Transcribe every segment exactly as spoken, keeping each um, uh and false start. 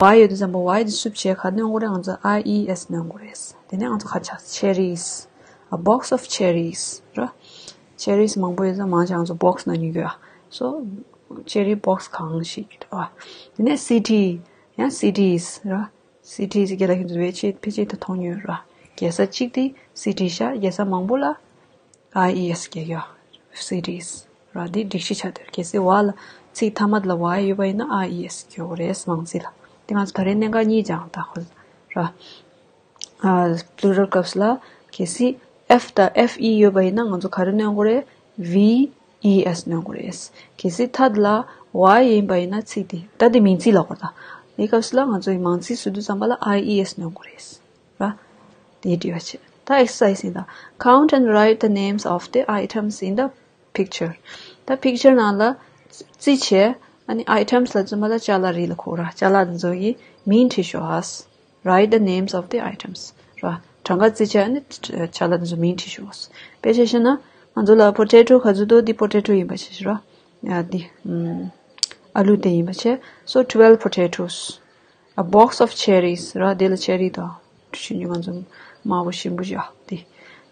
Y ཡོད་དུས་ཙམ་པ་Y དེ་སུབ་བྱས་ག་རེ་སྣོན་དགོས་རེད། ང་ཚོ་I E S སྣོན་དགོས་རེད། དེ་ནས་ང་ཚོ་ག་རེ་ཆགས། Cherries, a box of cherries ར། Cherries མང་པོ་ཡོད་ཙང་མང་ཆེ་ང་ཚོ་box ནང་ཉོ་གི་ཡོད། So cherry box གང་ཞིག་ར། དེ་ནས་city ཡང་cities ར། Cities རྒྱ་ལ་ཁྱོད་ཚོ་བེད་ཆེད་ཕལ་ཆེར་ད་མཐོང་མྱོང་ར། རྒྱལ་ས་གཅིག་དེ་city ཤག་རྒྱལ་ས་མང་པོ་ལ་I E S རྒྱག་ཡ། Cities ར། འདི་སྒྲིག་གཞི་ཆགས་བསྡད། གལ་སྲིད་Y ལ་ཚིག་མཐའ་མ་ལ་Y ཡོད་པ་ཡིན་ན་I E S རྒྱག་དགོས་རེད། མང་ཚིག་ལ། དེ་ང་ཚོ་ད་རེས་གནད་འགག་གཉིས་སྦྱངས་ད་ཁོ་ར། ཨ། Plural སྐབས་ལ་གལ་སྲིད་F དང་F E ཡོད་པ་ཡིན་ན་ང་ཚོ་ག་རེ་སྣོན་དགོས་རེད། V E S སྣོན་དགོས་རེད། གལ་སྲིད་མཐའ་ལ་Y ཡིན་པ་ཡིན་ན་ཚིག་དེ་ད་དེ་མིང་ཚིག་ལ་གོ་ད། དེ་སྐབས་ལ་ང་ཚོ་ཡི་མང་ཚིག་བཟོ་དུས་ཙམ་པ་ལ་I E S སྣོན་དགོས་རེད། ར། དེའི་དྲི་བ་བྱེད། ད་exercise ཡིན་ད། Count and write the names of the items in the picture. ད་picture ནང་ལ་རྩིས་བྱས། ཨ་ནི་items ལ་རྩིས་མ་ལ་ཅ་ལག་རིགས་ལ་གོ་ར། ཅ་ལག་དེ་ཚོ་གི་མིང་བྲིས་ཤོག་ཨ། Write the names of the items ར། གྲངས་ཀ་རྩིས་བྱས་ཨ་ནི་ཅ་ལག་དེ་ཚོ་མིང་བྲིས་ཤོག་ཨ། དཔེ་བྱས་བཤད་ན་ང་ཚོ་ལ་potato ག་ཚོད་འདུག་འདི་potato ཡིན་པ་བྱས་ར། ཡ་འདི་ཨ་ལུ་དེ་ཡིན་པ་བྱས། So twelve potatoes, a box of cherries ར། དེ་ལ་cherry དང་ཆུ་ཉུང་ང་ཚོ་དམར་པོ་ཞིམ་པོ་ཞིག་ཨ་དེ་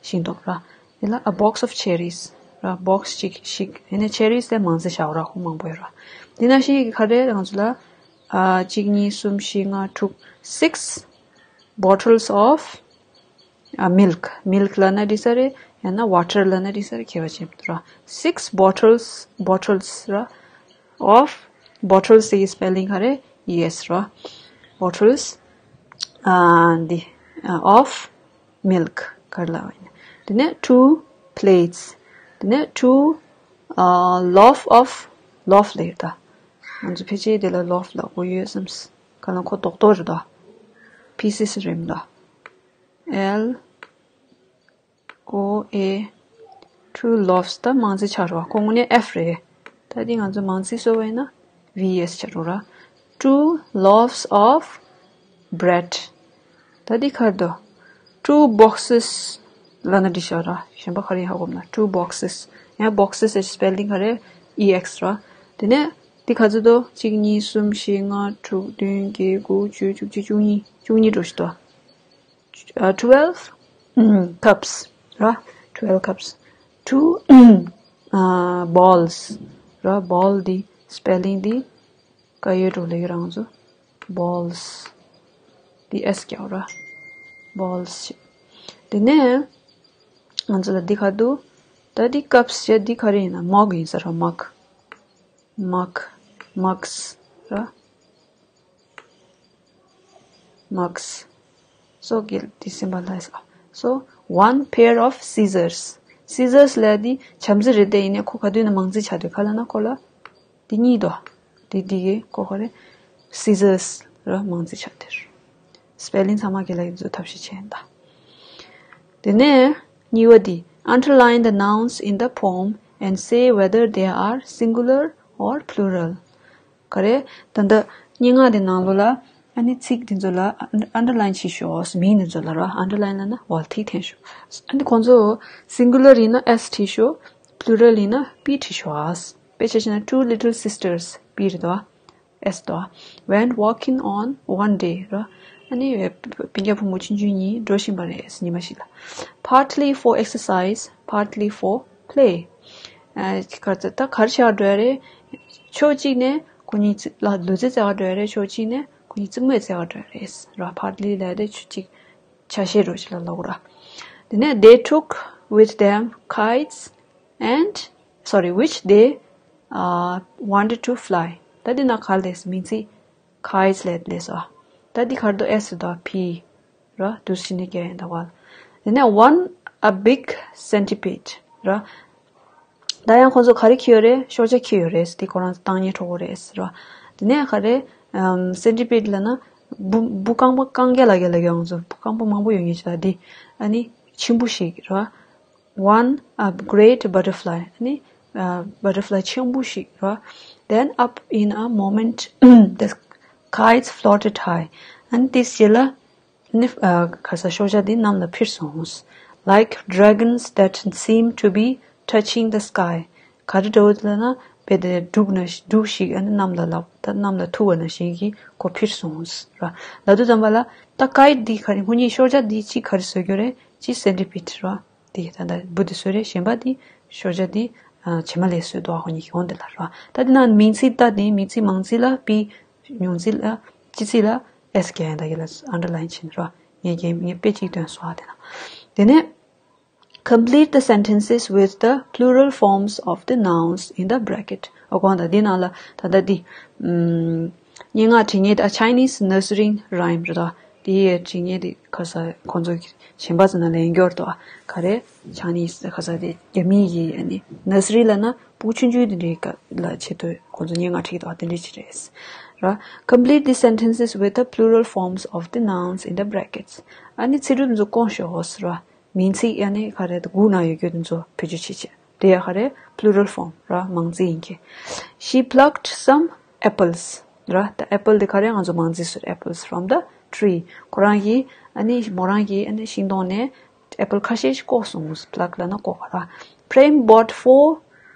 ཤིང་ཏོག་ར། དེ་ལ་a box of cherries ར། box གཅིག་ཞིག་ཡིན་ན་cherries དེ་མང་ཚེ་བྱའོ་ར། ཁོ་མང་པོ་ཡོད་ར། དེ་ནང་བཞིན་ག་རེ་ང་ཚོ་ལ་ཨ་གཅིག་གཉིས་གསུམ་བཞི་ལྔ་དྲུག six bottles of ཨ་milk milk ལབ་ན་འགྲིག་ས་རེད། ཡང་ན་water ལབ་ན་འགྲིག་ས་རེད། ཁྱད་པར་ཅན་མི་འདུག་ར། Six bottles, bottles ར། Of bottles དེ་གི་spelling ག་རེ། E S ར། Bottles ཨ་འདི་ཨ་of milk ག་རེ་ལབ་པ་ཡིན། དེ་ནས་two plates དེ་ནས་two ཨ་loaf of loaf ལབ་ཡོད་ད། ང་ཚོ་ཕལ་ཆེར་དེ་ལ་loaf ལབ་དགོས་ཡོད་བསམ། ག་ལ་ཁོ་རྡོག་རྡོག་རེད་ད། Pieces རེད་མི་འདུག L O A two loaves ད་མང་ཚིག་ཆགས་རེད་བ། ཁོ་དངོས་གནས་F རེད། ད་འདི་ང་ཚོ་མང་ཚིག་བཟོ་བ་ཡིན་ན་V S ཆགས་རེད་ར། Two loaves of bread ད་འདི་ག་རེ་འདུག Two boxes ལབ་ན་འགྲིག་ཤག་ར། གཞན་པ་ག་རེ་ཡིན་ཧ་གོ་མ་ན། Two boxes ཡང་boxes ཨེ་spelling ག་རེ། E X ར། དེ་ནས་འདི་ག་ཚོད་འདུག་གཅིག་གཉིས་གསུམ་བཞི་ལྔ་དྲུག་བདུན་བརྒྱད་དགུ་བཅུ་བཅུ་གཅིག་བཅུ་གཉིས་བཅུ་གཉིས་འགྲོ་ཞིག་འདུག་ཨ། Twelve ཨམ་cups ར། Twelve cups two ཨ་bowls ར། Bowl འདི་spelling འདི་ཀ་ཡོད་འགྲོ་ལེགས་རང་ཚོ། Bowls འདི་S རྒྱག་ར། Bowls ཞེས། དེ་ནས་ང་ཚོ་ལ་འདི་ག་འདུག་ད་འདི་cups བྱས། འདི་ག་རེ་ཡིན་ན་mug ཡིན་ས་ར། Mug mug mugs ར། Mugs so གལ་ཏེ་སེམས་པ་ལྷ་ས། So one pair of scissors. Scissors ལབ་དེ་བྱམས་བརྩེ་རེད་དེ། ཡིན་ནའི་ཁོ་ག་དུས་ན་མང་ཚིག་ཆགས་དུས་ག་ལབ་ན་ཁོ་ལ་དེ་གཉིས་དོ། དེ་དེ་གི་ཁོ་ག་རེ། Scissors ར་མང་ཚིག་ཆགས་དེར། Spelling ཚང་མ་གི་ལ་ཡིན་ཚུལ་ཐབས་ཤེས་བྱས་ཡིན་ད། དེ་ནས་གཉིས་པ་དེ། Underline the nouns in the poem and say whether they are singular or plural. ག་རེ། ད་ལྟ་སྙན་ངག་དེ་ནང་ལོགས་ལ་ཨ་ནི་ཚིག་དེ་ཚོ་ལ་underline བྱེད་ཤོག་མིང་དེ་ཚོ་ལ་ར། Underline ལབ་ན་འོག་ཐིག་འཐེན་ཤོག་ཨ་ནི་ཁོང་ཚོ་singular ཡིན་ན་S བྲིས་ཤོག Plural ཡིན་ན་P བྲིས་ཤོག་དཔེ་ཆ་བཞག་ན། Two little sisters P རེད་དོ། S དོ། Went walking on one day ར། ཨ་ནི་སྤུན་ཀྱག་བུ་མོ་ཆུང་ཆུང་གཉིས་འགྲོ་བཞིན་པ་རེད། ཉི་མ་ཞིག་ལ། Partly for exercise, partly for play. ཨ་ག་ཚོད་ད་གར་བྱ་འགྲོ་ཡ་རེད། ཕྱོགས་གཅིག་ནས་ཁོ་གཉིས་ལ་ལུས་རྩལ་རྩེ་ག་འགྲོ་ཡ་རེད། ཕྱོགས་གཅིག་ནས་ཁོ་གཉིས་རྩེད་མོ་རྩེ་ག་འགྲོ་ཡ་རེད་ར། Partly ལབ་དེ་ཆུ་གཅིག་ཆ་ཤས་རོ་ཞིག་ལ་ལོག་ར། དེ་ནས་they took with them kites and, sorry, which they uh, wanted to fly. ད་འདི་ན་ག་ལས་མིང་ཚིག kites ལས་ལས་སོ། ད་འདི་གར་དུ་S དོ། P ར། དུ་ཕྱི་ནས་སྐྱེ་ཡིན་ད་བ། དེ་ནས་one a big centipede ར། ད་ཡང་ཁོང་ཚོ་ག་རེ་འཁྱེར་ཡོད་རེད། ཤོག་བྱ་འཁྱེར་ཡོད་རེད། དེ་ཁོ་རང་ཚོ་བཏང་ཉེ་གྲོགས་པོ་རེད་ར། དེ་ནས་ག་རེ། ཨམ། Centipede ལབ་ན་འབུ་འབུ་རྐང་པ་རྐང་རྒྱ་ལ་རྒྱ་ལ་རྒྱ་ང་ཚོ་འབུ་རྐང་པ་མང་པོ་ཡོད་ངེས་ཅི་ད་འདི། ཨ་ནི་ཆེན་པོ་ཞིག་ར། One a great butterfly. ཨ་ནི་ཨ་butterfly ཆེན་པོ་ཞིག་ར། Then up in a moment the kites floated high. ཨ་ནི་དེ་རྗེས་ལ་ནི་ཨ་ག་ས་ཤོག་བྱ་དེ་གནམ་ལ་འཕུར་སོང་། Like dragons that seem to be touching the sky. ག་རེ་འདྲ་བོ་དེ་ལབ་ན་ དཔེ་དེ་འབྲུག་ན་འབྲུག་ཞིག་ཨ་ནི་གནམ་ལ་ལབ་ད་གནམ་ལ་ཐུག་པ་ན་ཞིག་གིས་ཁོ་འཕུར་སོང་ར། ལབ་དུས་ཙམ་པ་ལ་ད་ཀའིཊ་འདི་ག་རེ་ཧུ་ཉི་ཤོར་ཇ་འདི་ཅིག་ག་རེ་བཟོ་རྒྱུ་རེད། ཅིག་སེན་ཊི་པིཌ་ར། དེ་ད་ལྟ་བུ་དེ་བཟོས་རེད། གཞན་པ་དེ་ཤོར་ཇ་དེ་ཨ་བྱེ་མ་ལས་བཟོས་འདུག་ཨ་ཁོ་གཉིས་ཀྱི་འོང་དེ་ལ་ར། ད་དེ་ན་མིང་ཚིག་ད་དེ་མིང་ཚིག་མང་ཚིག་ལ་པི། ཉུང་ཚིག་ལ་སྤྱི་ཚིག་ལ་ཨེས་རྒྱག་ཡ་ད་གི་ལ་ཨན་ཌར་ལའིན་བྱས་ནས་ར། ངས་རྒྱ་ངས་དཔེ་གཅིག་སྟོན་སོང་ཨ་དེ་ན། དེ་ནས། Complete the sentences with the plural forms of the nouns in the bracket. ཨ་གོང་ད་འདི་ནང་ལ་ད་ལྟ་འདི། ཨམ། སྙན་ངག་བྲིས་མཁན་དེ་Chinese nursery rhyme རེད་ད། དེ་ཡི་བྲིས་མཁན་དེ་ཁ་ས་ཁོང་ཚོ་གཞན་པ་ཚོ་ནང་ལེན་སྐྱོར་དུ་ག་རེ་Chinese ཁ་ས་དེ་རྒྱ་མི་ཡི་ཨ་ནི་nursery ལབ་ན་ཕྲུ་གུ་ཆུང་ཆུང་དེ་འདྲའི་ཀ་ལ་ཆེད་དུ་ཁོང་ཚོ་སྙན་ངག་བྲིས་འདུག་དེ་འདྲའི་ཅིག་རེད། ར། Complete the sentences with the plural forms of the nouns in the brackets. ཨ་ནི་ཚིག་གྲུབ་ཚོ་སྐོང་ཤོག་ཧོ་སི་ར། མིང་ཚིག་ཡ་ནི་ག་རེ་དགུ་ན་ཡོད་རྒྱུ་དེ་ཚོ་བེད་སྤྱོད་བྱེད་ཆེད་དེ་ཡ་ག་རེ་plural form ར་མང་ཚིག་ཡིན་གྱི། She plucked some apples ར། ད་apple དེ་ག་རེ་ང་ཚོ་མང་ཚིག་ཟེར། Apples from the tree. ཁོ་རང་གིས་ཨ་ནི་མོ་རང་གིས་ཨ་ནི་ཤིང་སྡོང་ནས་apple ཁ་ཤས་ཤིག་བཀོག་སོང་། Pluck ལབ་ན་བཀོག་པ་ར། Prem bought four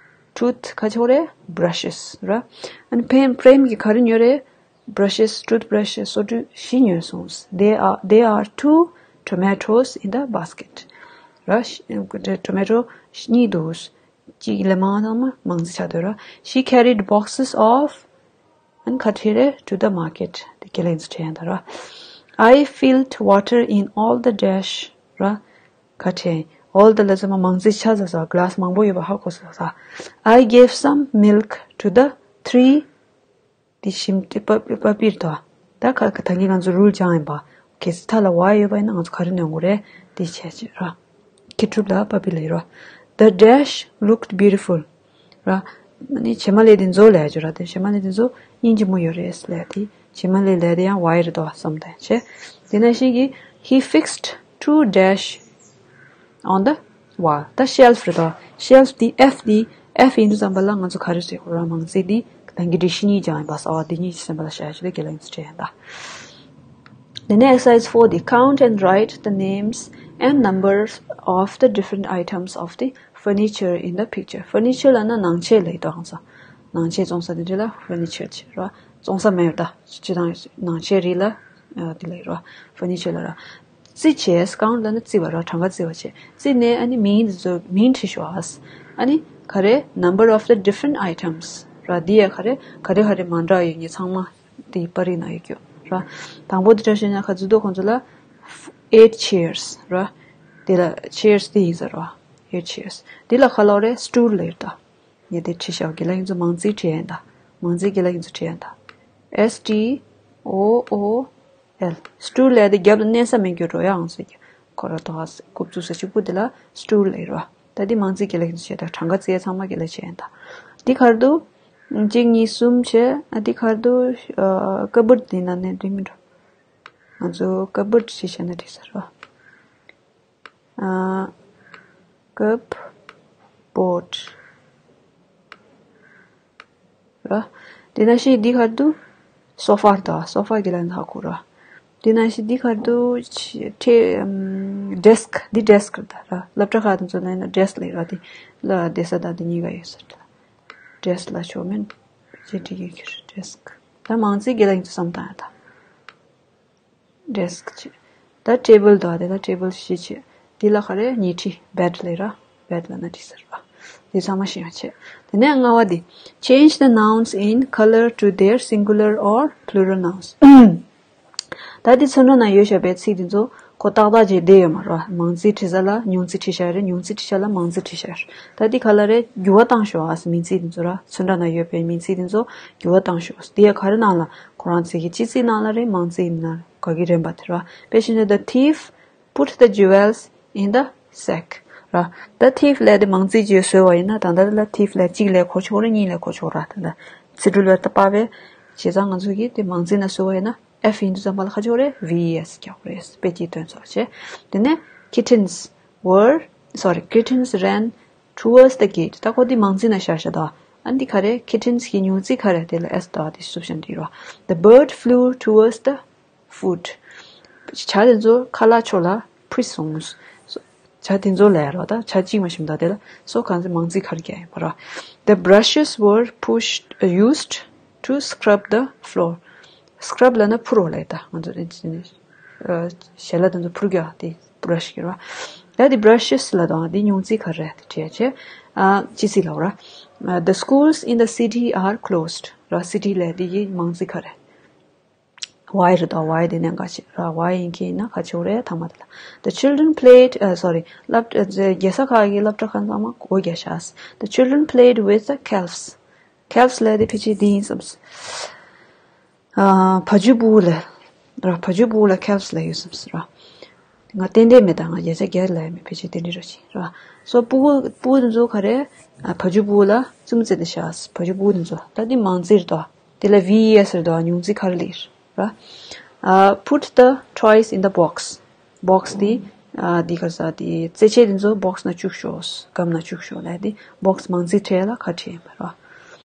tooth ག་ཆོག་རེད། Brushes ར། ཨ་ནི་Prem Prem གིས་ག་རེ་ཉོས་རེད། Brushes, toothbrush, སོ་བཀྲུ་བཞི་ཉོས་སོང་། There are, there are two tomatoes in the basket. ར། tomato གཉིས་འདུག་གཅིག་ལས་མང་ཙམ་མ་མང་ཙམ་ཆགས་འདུག་ར། She carried boxes of and ཁ་ཁྲེ་རེ་to the market. དེ་ག་ལ་ཡིན་ཚུལ་དྲན་ཡང་ད་ར། I filled water in all the dash ར། ཁ་ཁྲེ། All the ལ་ཙམ་མ་མང་ཙམ་ཆགས་ས་ས་glass མང་པོ་ཡོད་པ་ཧ་གོ་ས་ས། I gave some milk to the three དེ་ཞིམ་དེ་པ་པ་པིར་དོ། ད་ཁ་ཁ་ད་གིན་ང་ཚོ་རུལ་སྦྱངས་ཡིན་པ། གལ་སྲིད་ཐ་ལ་བ་ཡོད་པ་ཡིན་ན་ང་ཚོ་ག་རེ་ནོན་དགོས་རེད། དེ་བྱས་ཅི་ར། ཁི་ཀྲུབ་ལ་པ་པི་ལ་ཡོད་ར། The dash looked beautiful ར། ནི་བྱེ་མ་ལས་དེ་མཛོ་ལས་ཅོ་ར། དེ་བྱེ་མ་ལས་དེ་མཛོ་སྙིང་རྗེ་མོ་ཡོད་རེད་ལས་དེ། བྱེ་མ་ལས་ལས་དེ་ཡང་བ་ཡི་རེད་དོ་བསམ་དེ་བྱས། དེ་ན་ཞིག་གིས་he fixed two dash on the wall. ད་shelf རེད་དོ། shelf འདི་F འདི་F ཡིན་དུས་ཙམ་པ་ལ་ང་ཚོ་ག་རེ་ཟེར་དགོས་ར། མང་ཚིག་འདི་ད་གི་འགྲེལ་བཤད་གཉིས་ཀྱང་ཡིན་པ་གསལ་བ་འདི་གཉིས་ཀྱི་སེམས་པ་ལ་བཞག་ཞུ་ལ་དགེ་ལ་ཡིན་ཚུལ་དྲན་ད། The next exercise for the count and write the names and numbers of the different items of the furniture in the picture. Furniture ལབ་ན་ནང་ཆས་ལ་ཡིན་དོ་ཧང་ས། ནང་ཆས་བཙོང་ས་དེ་འདྲ་ལ་furniture ཆེ་ར། བཙོང་ས་མེད་ད། སྤྱི་དང་ནང་ཆས་རིགས་ལ་དེ་ལ་ཡིན་ར། furniture ལ་ར། རྩི་བྱས། count ལབ་ན་རྩི་བ་ར། གྲངས་ཀ་རྩི་བ་བྱས། རྩི་ནས་ཨ་ནི་མིང་འདི་ཚོ་མིང་བྲིས་ཤོག་ཨ། ཨ་ནི་ག་རེ་number of the different items ར། འདི་ཡ་ག་རེ་ག་རེ་ག་རེ་མ་འདྲ་ཡོད་ངེས་ཚང་མ་དེ་པར་རིས་ནང་ཡོད་རྒྱུ་ར། དང་པོ་འདི་འདྲ་བཤད་ན་ཁ་ཚུད་དོ་ཁོང་ཚོ་ལ་eight chairs ར། དེ་ལ་chairs དེ་ཡིན་ས་ར། eight chairs དེ་ལ་ཁ་ལོ་རེ་stool ལ་ཡོད་ད། ངས་དེ་བྲིས་ཤག་དགེ་ལགས་ཡིན་ཚོ་མང་རྩིས་བྲིས་ཡིན་ད། མང་རྩིས་དགེ་ལགས་ཡིན་ཚོ་བྲིས་ཡིན་ད། S T O O L stool ལས་དེ་རྒྱབ་ལ་མནན་ས་མེད་རྒྱུ་འགྲོ་ཡ་ཨང་ཟེར་གྱི། ཁོ་ར་དོ་ཧ་སེ་རྐུབ་བཙུགས་ས་གཅིག་པུ་དེ་ལ་stool ལས་རོ། ད་དེ་མང་རྩིས་དགེ་ལགས་ཡིན་ཚོ་བྱས་ད། གྲངས་ཀ་རྩིས་ཡ་ཚང་མ་དགེ་ལགས་བྱས་ཡིན་ད། དེ་ཁར་དུ་གཅིག་གཉིས་གསུམ་བྱས། ཨ་དེ་ཁར་དུ་ཨ་cupboard དེ་ན་ནས་དེ་མི་འགྲོ། ང་ཚོ་cupboard ཞེས་བྱས་ན་འགྲིག་ས་རོ། ཨ། cupboard ར། དེ་ནང་བཞིན་འདི་ཁར་དུ་sofa ར། sofa དགེ་ལགས་ཧ་གོ་ར། དེ་ནང་བཞིན་འདི་ཁར་དུ་ཆ་ཁྲ་ཨམ་desk འདི་desk ར་ད་ར། སློབ་གྲྭ་ཁག་དང་ཚོ་ལ་ཡིན་ན་desk ལབ་ར། དེ་ལ་བསྡད་ས་དང་དེ་གཉིས་ཀ་ཡོད་ས་ར། desk ལ་ཆོག་མིན་ཅེས་འབྲི་གི་ཁྱེར་desk ད་མང་རྩིས་དགེ་ལགས་ཡིན་ཚོ་བསམ་བཏང་ཡ་ད། desk བྱས། ད་table དང་དེ་ལ་table བཞི་བྱས། དེ་ལ་ག་རེ་ཉལ་ཁྲི་bed ལབ་ར། bed ལབ་ན་འགྲིག་ས་ར། དེ་ཚང་མ་ཤེས་ཡོང་བྱས། དེ་ནས་ལྔ་བ་དེ། Change the nouns in color to their singular or plural nouns. ད་དེ་ཚོན་ཁྲ་ནང་ཡོད་བཞག་པའི་ཚིག་དེ་ཚོ་ཁོ་ཏག་ཏག་ཅིག་བསྡད་ཡོད་མ་རེད་བ། མང་རྩིས་བྲིས་ས་ལ་ཉུང་རྩིས་བྲིས་བཞག་རེད། ཉུང་རྩིས་བྲིས་ས་ལ་མང་རྩིས་བྲིས་བཞག་རེད། ད་དེ་ག་ལ་རེད། འགྱུར་བ་བཏང་ཤོག་ཨ། མིང་ཚིག་དེ་ཚོ་ར་ཚོན་ཁྲ་ནང་ཡོད་པའི་མིང་ཚིག་དེ་ཚོ་འགྱུར་བ་བཏང་ཤོག་དེ་ཡ་ག་རེ་ནང་ལ་ཁོ་རང་ཚིག་གི་སྤྱི་ཚིག་ནང་ལ་རེད། མང་རྩིས་ནང་ག་གི་རན་པ་དེ་ར། དཔེ་བཞིན་དུ་the thief put the jewels in the sack ར། the thief ལས་དེ་མང་རྩིས་ཀྱིས་བཟོས་པ་ཡིན་ན་ད་ལྟ་ལ་thief ལས་གཅིག་ལས་གོ་ཆོག་རེད། གཉིས་ལས་གོ་ཆོག་ར། ད་ལྟ་ཚིག་འབྲུ་ལ་ད་པ་བས་བྱས་ཙང་ང་ཚོ་གིས་དེ་མང་རྩིས་ནང་བཟོས་པ་ཡིན་ན་F ཡིན་དུས་ཙམ་པ་ལ་ཁ་ཆོག་རེད། V E S རྒྱག་དགོས་རེད། དཔེ་གཅིག་སྟོན་ཚོགས་བྱས། དེ་ནས་kittens were, sorry, kittens ran towards the gate. ད་ཁོ་དེ་མང་རྩིས་ནང་བཞག་བཞག་ད། ཨ་འདི་ག་རེད། kittens གི་ཉུང་རྩིས་ག་རེད། དེ་ལ་S ད་དེ་སུབ་བཞག་འདི་རོ། The bird flew towards the food. བྱ་དེ་ཚོ་ཁ་ལག་ཕྱོགས་ལ་འཕུར་སོང་། ཇ་དེ་ཚོ་ལས་རོ། ད་ཇ་གཅིག་མ་ཞིམ་ད་དེ་ལ་སོ་གང་ཚེ་མང་རྩིས་ཁར་རྒྱག་ཡིན་པ་རོ། The brushes were pushed, uh, used to scrub the floor. Scrub ལབ་ན་ཕུ་རོ་ལ་ད་ང་ཚོ་དེ་ཞལ་ལག་དེ་ཚོ་ཕུར་རྒྱག་དེ་brush གི་རོ། ད་དེ་brushes ལ་དང་དེ་མྱོང་རྩིས་ཁར་རེད་དེ་བྲིས་ཆེ། ཨ་ཅི་སི་ལ་ར། The schools in the city are closed. ར་city ལ་དེ་ཡི་མང་རྩིས་ཁར་རེད། Why རེད་དོ། Why དེ་ནས་ག་ཅི་ར། Why ཡིན་གྱི་ཡིན་ན་ག་ཅི་རེད། ཐ་མ་དེ་ལ། The children played, uh, sorry, སློབ་རྒྱལ་ས་ཁག་གི་སློབ་གྲྭ་ཁག་ཚང་མ་སྒོ་རྒྱག་ཤག The children played with the calves. Calves ལབ་དེ་ཕལ་ཆེར་འདི་ཡིན་བསམས། ཨ་བ་ཕྱུགས་ཕྲུག་ལ་ར། བ་ཕྱུགས་ཕྲུག་ལ་calves ལབ་ཡོད་བསམས་ར། ང་ཏན་ཏན་མེད་ད། ང་རྒྱལ་ས་རྒྱལ་ལ་ཡ་མེད། ཕལ་ཆེར་དེ་འདྲ་ར་ཅིག་ར། སོ་ཕྲུ་གུ་ཕྲུ་གུ་དེ་ཚོ་ག་རེ། ཨ་བ་ཕྱུགས་ཕྲུག་ལ་བཙུན་མོ་བཙལ་ཏེ་ཤག་བ་ཕྱུགས་ཕྲུ་གུ་དེ་ཚོ་ད་དེ་མང་རྩིས་རེད་དོ། དེ་ལ་V E S རེད་དོ། མྱོང་རྩིས་ཁར་ལེར་ར། ཨ་put the toys in the box. Box དེ་ཨ་དེ་ག་རེ་ཟ། དེ་རྩེད་ཆས་དེ་ཚོ་box ནང་བཅུག་ཤོག་སྒམ་ནང་བཅུག་ཤོག་ལབ་དེ་box མང་རྩིས་ཁྲལ་ལ་ཁ་ཁྲལ་ཡིན་པ་ར།